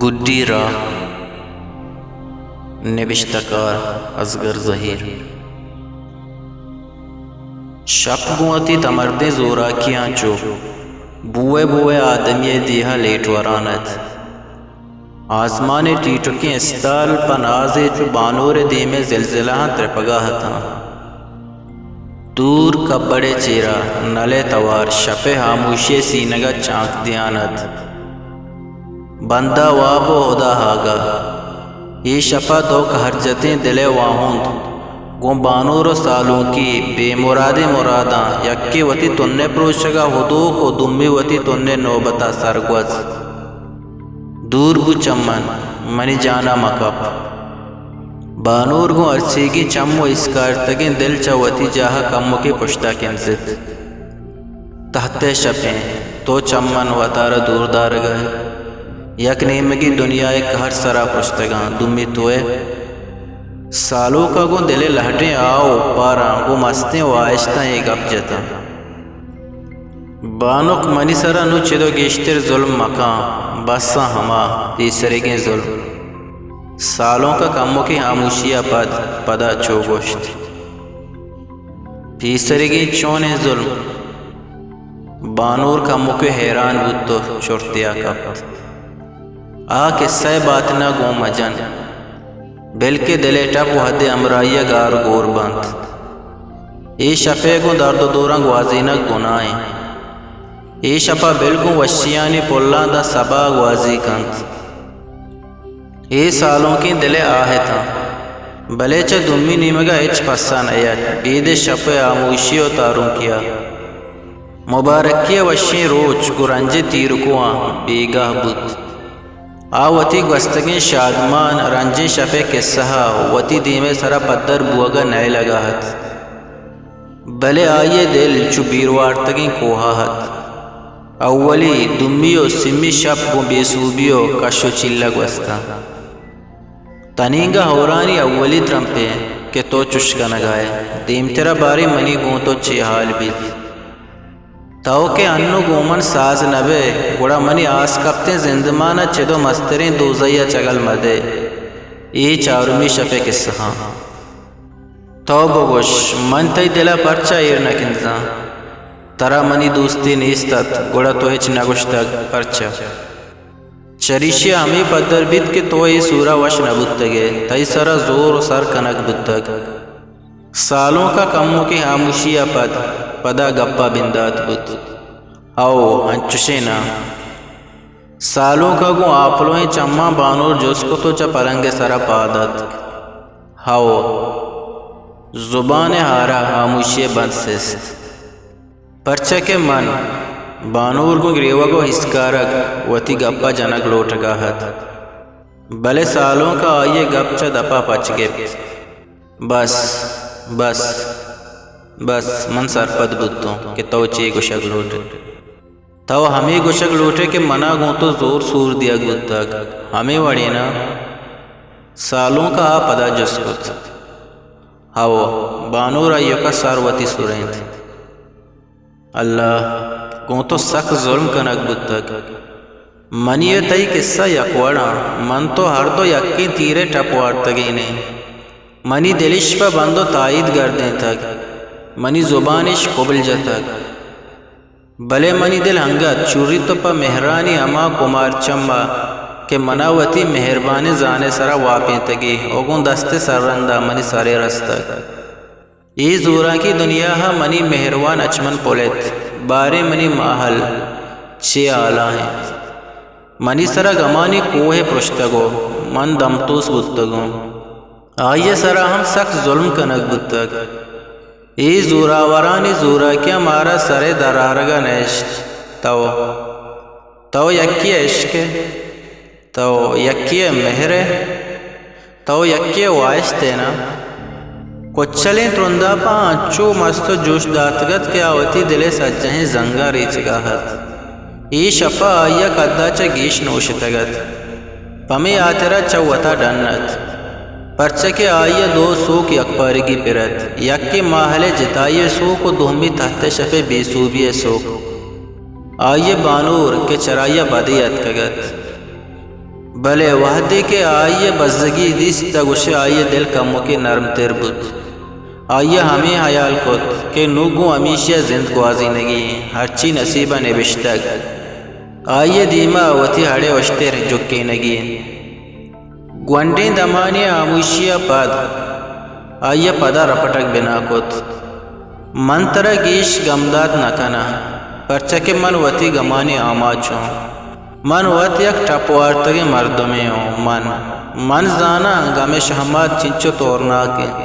گڈی راہ، نبشتہ کار اصغر زہیر۔ شپ گوں وتی تمردیں زوراکیاں چو بوئے بوئے آدمی ءِ دیہا لیٹ وران ات۔ آزمان ءِ ٹیٹکیں استال پہ نازے چو بانور ءِ دیم ءَ زلزلہاں ترپگا اتاں۔ دور کبڑ ءِ چیرا نل ءِ توار شپ ءِ ہاموشی ءِ سینگ ءَ چانک دیان ات۔ بندہ واب ءُ ہدا آگاہ۔ اے شپ ءَ دو کہرجتیں دل ءِ واہند گوں بانور ءُ سالونکی بے مرادیں مراداں یکے وتی تن ءِ پروشگ ءَ ہدوک ءُ دومی وتی تن ءِ نوبت ءَ سرگوز۔ دور بو چہ من، منی جان ءَ مہ کپ۔ بانور گوں ارسیگیں چم ءُ اسکارتگیں دل چہ وتی جاہ ءَ کمکے پشت ءَ کنزت۔ تہت ءِ شپیں، تو چہ من وتارا دور دارگ ءَ ئے۔ یک نیمگی دنیا ءِ کہر سرا پرشتگاں، دومی تو ئے۔ سالونک ءَ گوں دل ءِ لہٹیں آہ ءُ اوپاراں گوں مستیں واہشتاں اے گپ جتاں۔ بانک، منی سرا نوں چدو گیشتر ظلم مکن، بس آں ہما پیسریگیں ظلم۔ سالونک ءَ کمکیں ہاموشی ءَ پد پدا چو گوشت، پیسریگیں چونیں ظلم؟ بانور کمکے حیران بوت ءُ چرتیا کپت۔ آ کسہ ءِ باتن ءَ گوں مجن، بلکہ دل ءِ ٹپ وہدے ہمراہی ءَ گار گور بنت۔ اے شپ ءِ گوں درد ءُ دوراں گوازینگ گناہ انت۔ اے شپ ءَ بل گوں وشیانی پلاں داں سبا گوازی کنت۔ اے سالونکیں دل ءِ آہ اتاں، بلے چہ دومی نیمگ ءَ ہچ پسہ نہ یت، بید شپ ءِ ہاموشی ءُ تارونکی ءَ۔ مبارکی ءِ وشیں روچ گوں رنج ءِ تیرکواں بیگاہ بوت۔ آ وتی گوستگیں شادمان رنجیں شپ ءِ کسہ ءَ وتی دیم ءِ سرا پدر بوگ ءَ نئیلگ ءَ ات، بلے آئی ءِ دل چو بیر وارتگیں کوہ ءَ ات۔ اولی، دومی ءُ سیمی شپ گوں بے سوبی ءُ کش ءُ چیل ءَ گوستاں۔ تنینگہ ہورانی اولی ترمپے کہ تو چش کنگ ءَ ئے، دیمتر ءَ باریں منی گوں تو چے حال بیت۔ تو کہ انوں گوں من ساز نہ بئے، گڑا منی آس کپتیں زندمان ءَ چدو مستریں دوزہی ءَ چگل مہ دئے۔ اے چارمی شپ ءِ کسہاں۔ تو بگوش، من تئی دل ءَ پرچا ایر نہ کنزاں؟ ترا منی دوستی نیست ات، گڑا تو ہچ نہ گوشتگ، پرچا؟ چریشی ءَ ہمے پدر بیت کہ تو اے سور ءَ وش نہ بوتگ ئے، تئی سر ءَ زور ءُ سر کنگ بوتگ۔ سالونک ءَ کمکیں ہاموشی ءَ پد پدا گپ ءَ بندات بوت۔ ہئو، انچشیں ناں۔ سالونک ءَ گوں آپلوئیں چماں بانور جست کت ءُ چہ پلنگ ءِ سر ءَ پاد اتک۔ ہئو، زبان ءِ ہار ءَ ہاموشی ءِ بند سست۔ پرچا کہ من بانور گوں گریوگ ءُ ہیسکارگ وتی گپ ءَ جنگ لوٹگ ءَ ات، بلے سالونک ءَ آئی ءِ گپ چہ دپ ءَ پچ گپت۔ بس، بس، بس، من سرپد بوتوں کہ تو چے گوشگ لوٹ ئے۔ تو ہمے گوشگ لوٹ ئے کہ من ءَ گوں تو زور سور دیگ بوتگ، ہمے وڑیں ناں؟ سالونک ءَ آ پدا جست کت۔ ہئو، بانور ءَ ایوک ءَ سر وتی سرینت۔ اللہ، گوں تو سک ظلم کنگ بوتگ۔ منی ءُ تئی کسہ یک وڑ آں۔ من تو ہر دو یکیں تیر ءِ ٹپ وارتگین ایں۔ منی دلش پہ بند ءُ تائید گردینتگ، منی زبانش کبل جتگ۔ بلے منی دل انگت چوریت ءُ پہ مہرانی ہما کمار چم ءَ کہ من ءَ وتی مہربانیں زان ءِ سر ءَ واپینتگی ءُ گوں دست ءِ سررند ءَ منی سر ءَ رستگ۔ اے زوراکی دنیا ءَ منی مہروان اچ من پل ایت، باریں منی ماہل چے ہالاں انت۔ منی سر ءَ گمانی کوہ پرشتگ ءُ من دمتوس بوتگوں۔ آئی ءِ سر ءَ ہم سک ظلم کنگ بوتگ۔ اے زوراورانی زوراکیاں مارا سر ءِ درآرگ ءَ نہ اشت۔ تو، تو یکے ءِ عشق ئے۔ تو یکے ءِ مہر ئے، تو یکے ءِ واہشت ئے نا۔ کچلیں ترنداپاں انچو مست ءُ جوش داتگ ات کہ آ وتی دل ءِ سجہیں زنگاں ریچگ ءَ ات۔ اے شپ ءَ آئی ءَ کد ءَ چہ گیش نہ اوشتگ ات۔ پمے ہاترا چہ وت ءَ ڈن ات، پرچا کہ آئی ءَ دو سوک یکپارگی پر ات، یکے ماہل ءِ جتائی ءِ سوک ءُ دومی تہت ءِ شپ ءِ بے سوبی ءِ سوک۔ آئی ءِ بانور کہ چرائی ءَ بدے اتکگ ات۔ بلے وہدے کہ آئی ء بزگی دیست، تہ گوشے آئی ء دل کمکے نرم تر بوت۔ آئی ء ہمے ہیال کت کہ نوں گوں ہمیشی ء زند گوازینگی انت، ہرچی نصیب ء نبشتگ، آئی ء دیما وتی ہڑ ء اشتر جکینگی انت۔ گونڈیں دمانے ء ہاموشی ء پد آئی ء پدا رپٹگ بنا کت۔ من ترا گیش گمدات نہ کناں، پرچا کہ من وتی گمانی آماچ آں۔ من وت یک ٹپ وارتگیں مردمے آں۔ من، من زاناں گم ء شہمات چنچو تورناک انت۔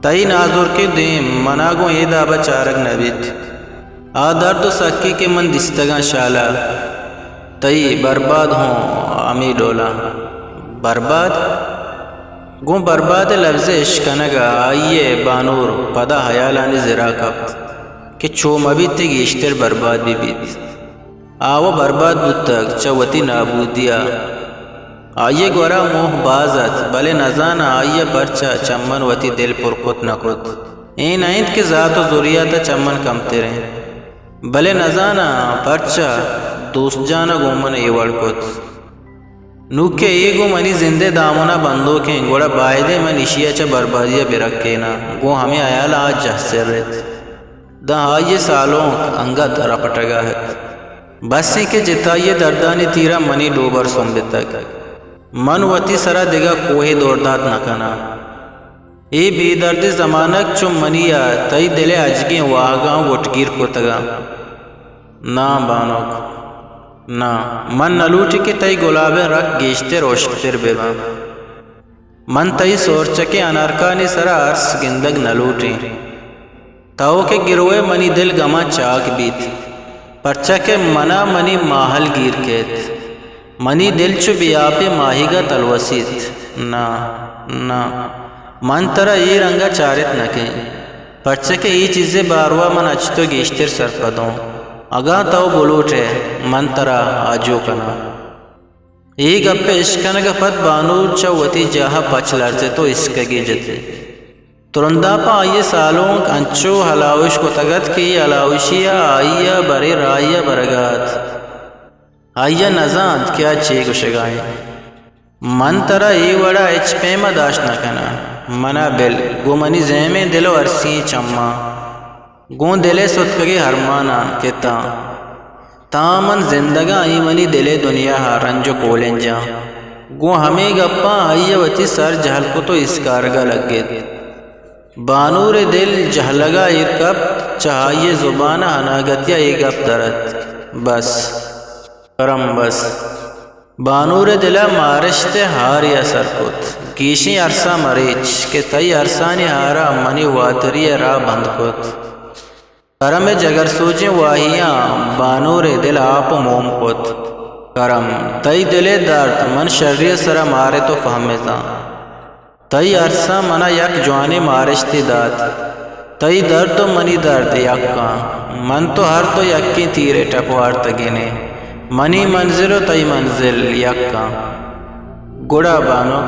تئی نازرکیں دیم منا گوں اے داب ء چارگ نہ بیت۔ آ درد و سکی کہ من دیستگاں شالا، تئی برباد ہوں ہمے ڈولاں۔ برباد؟ گوں برباد ء لبز ء اشکنگ ء آئی ء بانور پدا ہیالانی زرا کپت کہ چو مہ بیت ء گیشتر برباد بہ بیت۔ آ و برباد بوتگ چہ وتی نابودی ء۔ آئی ء گورا موہ باز ات، بلے نزاناں آئی ء پرچا چہ من وتی دل پر کت نہ کت۔ اے نہ انت کہ زات و زریات ء چہ من کمتر انت، بلے نزاناں پرچا دوست جان ء گوں من اے وڑ کت۔ نوں کہ اے گوں منی زند ء دامن ء بندوک انت، گڑا بائدیں من ایشی ء چہ بربادی ء بہ رکیناں۔ گوں ہمے ہیال ء آ جہسر ات۔ داں آئی ء سالونک انگت رپٹگ ء ات۔ بس انت کہ جتائی ء دردانی تیرا منی ڈوبر سمبتگ۔ من وتی سرا دگہ کوہے دور دات نہ کناں۔ اے بے دردیں زمانگ چو منی ء تئی دل ء اجگیں واہگاں گٹگیر کتگ انت۔ ناں بانک، ناں، من نہ لوٹیں کہ تئی گلابیں رک گیشتر ہشکتر بہ بنت۔ من تئی سورچکیں انارکانی سرا ارس گندگ نہ لوٹیں۔ تو کہ گروئے منی دل گماں چاک بیت، پرچا کہ منا منی ماہل گیر کیت۔ منی دل چو بے آپیں ماہیگ ء تلوسیت۔ ناں، ناں، من ترا اے رنگ ء چارت نہ کن، پرچا کہ اے چیز ء باروا من اچ تو گیشتر سرپد اوں۔ اگاں تو بلوٹ ئے، من ترا آجو کناں۔ اے گپ ء اشکنگ ء پد بانور چہ وتی جاہ ء پچ لرزت و اسکگے جت۔ ترنداپاں آئی ء سالونک انچو ہلاوش کتگ ات کہ اے ہلاوشی ء آئی ء برے راہی ء برگ ء ات۔ آئی ء نہ زانت کہ آ چے گوشگ ء انت۔ من ترا اے وڑ ء ہچ پیم ء داشت نہ کناں۔ من ء بل، گوں منی زیمیں دل و ارسیں چماں، گوں دل ء ستکگیں ارماناں کہ تاں، تاں من زندگاں، اے منی دل ء دنیا ء رنج و کولنجاں۔ گوں ہمے گپاں آئی ء وتی سر جہل کت و اسکارگ ء لگت۔ بانور ء دل جہلگ ء ایر کپت، چہ آئی ء زبان ء اناگتی ء اے گپ در اتک، بس، کرم بس۔ بانور ء دل ء مارشت ء ہارے ء سر کت۔ گیشیں ارساں مریچ کہ تئی ارسانی ہار ء منی واتری ء راہ بند کت۔ کرم ء جگرسوجیں واہیاں بانور ء دل آپ ء موم کت۔ کرم، تئی دل ء درد من شری ء سرا مارت و پہمتاں۔ تئی ارساں منا یک جوانیں مارشتے دات۔ تئی درد و منی درد یکاں۔ من تو ہر دو یکیں تیر ء ٹپ وارتگین ایں۔ منی منزل و تئی منزل یکاں۔ گڑا بانک،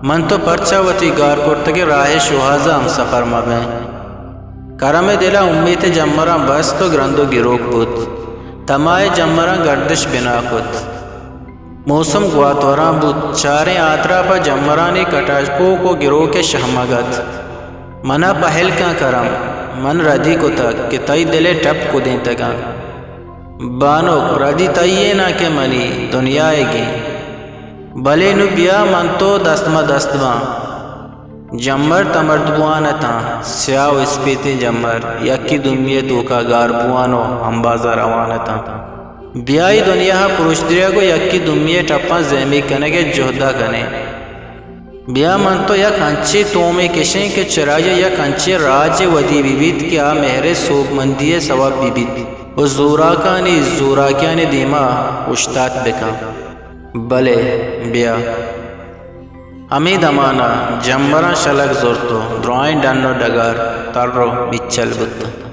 من تو پرچا وتی گار کرتگیں راہ ء شوہاز ء ہمسفر مہ بیں؟ کرم ء دل ء امیت ء جمراں بست و گرند و گروک بوت۔ تما ء جمراں گردش بنا کت۔ موسم گواتوراں بوت۔ چاریں آتراپ ء جمرانی کٹاش پوک و گروک ء شہمگ ات۔ منا پہل کن کرم، من ردی کتگ کہ تئی دل ء ٹپ کدینتگ انت۔ بانک، ردی تئی ء ناں کہ منی، دنیائیگیں۔ بلے نوں بیا من تو دست ماں دست باں۔ جمبر تمرد بوان اتاں، سیاہ و اسپیتیں جمبر، یکے دومی ء توکا گار بوان و امبازا روان اتاں۔ بیا اے دنیا ء پروش دریگ و یکے دومی ء ٹپاں زہمی کنگ ء جہدا کنیں۔ بیا من تو یک انچیں تومے کشیں کہ چرائی ء یک انچیں راجے ودی بہ بیت کہ آ مہر ء سوبمندی ء سوب بہ بیت و زوراکانی زوراکیانی دیما اوشتات بہ کن۔ بلے بیا۔ ہمے دمان ء جمبراں شلگ زرت و درائیں ڈن و ڈگار تر و مچل بوت انت۔